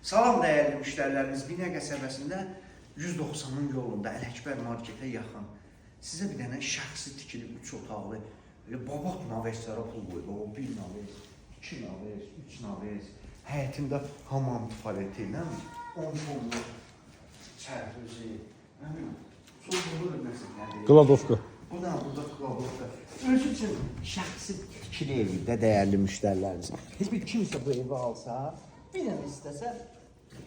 Salam dəyərli müştərilərimiz, Binə qəsəbəsində 190-ın yolunda Ələkbər marketə yaxın sizə bir dənə şəxsi tikili 3 otaqlı elə babat naveslərə pul qoyub. O bir naves, iki naves, üç naves, həyətində hamam tualeti, nə bilim, 10 tonluq çərpizi, nə bilim, soğuqluq nəsə nədir? Kladovka. Bu da burada kladovka. Özü üçün şəxsi tikili evdə dəyərli müştərilərimiz. Heç bir kimsə bu evi alsa, bir dənə istəsə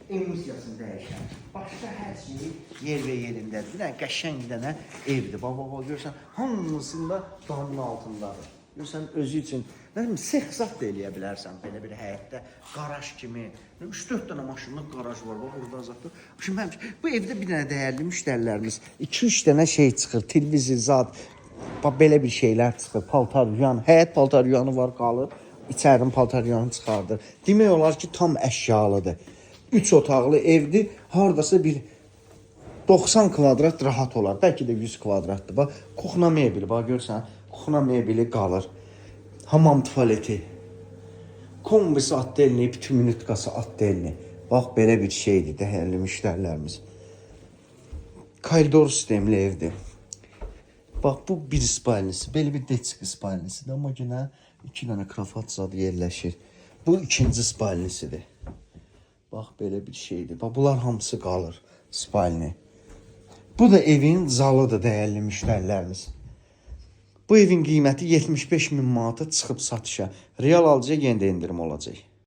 emosiyasını dəyişər. Başqa hər şey yer və yerindədir. Bir dənə qəşəng bir dənə evdir. Bax, bax, bax, görürsən, hamısında damın altındadır. Görürsən, özü üçün, nə bilim, sex zat da eləyə bilərsən belə bir həyətdə, qaraj kimi. 3-4 dənə maşınlıq qaraj var, bax, orada zaddır. Şimdi mən, bu evdə bir dənə dəyərli müştərilərimiz, 2-3 dənə şey çıxır, televizor zat, bax, belə bir şeylər çıxır, paltar yuyan, həyət paltar yuyanı var, qalır, içərinin paltar yuyanı çıxardır. Demək olar ki, tam əşyalıdır. 3 otaqlı evdir, hardasa bir 90 kvadrat rahat olar. Bəlkə də 100 kvadratdır. Bax, kuxna mebeli, bax görürsən, kuxna mebeli qalır. Hamam tualeti. Kombisi atdelni, bütün minutkası atdelni. Bax belə bir şeydir dəyərli müştərilərimiz. Koridor sistemli evdir. Bax bu bir spalnisi, belə bir detski spalnisidir, amma yenə iki dənə krafat zad yerləşir. Bu ikinci spalnisidir. Bax belə bir şeydir. Bax bunlar hamısı qalır spalni. Bu da evin zalıdır dəyərli müştərilərimiz. Bu evin qiyməti 75 min manata çıxıb satışa. Real alıcıya yenə də endirim olacaq.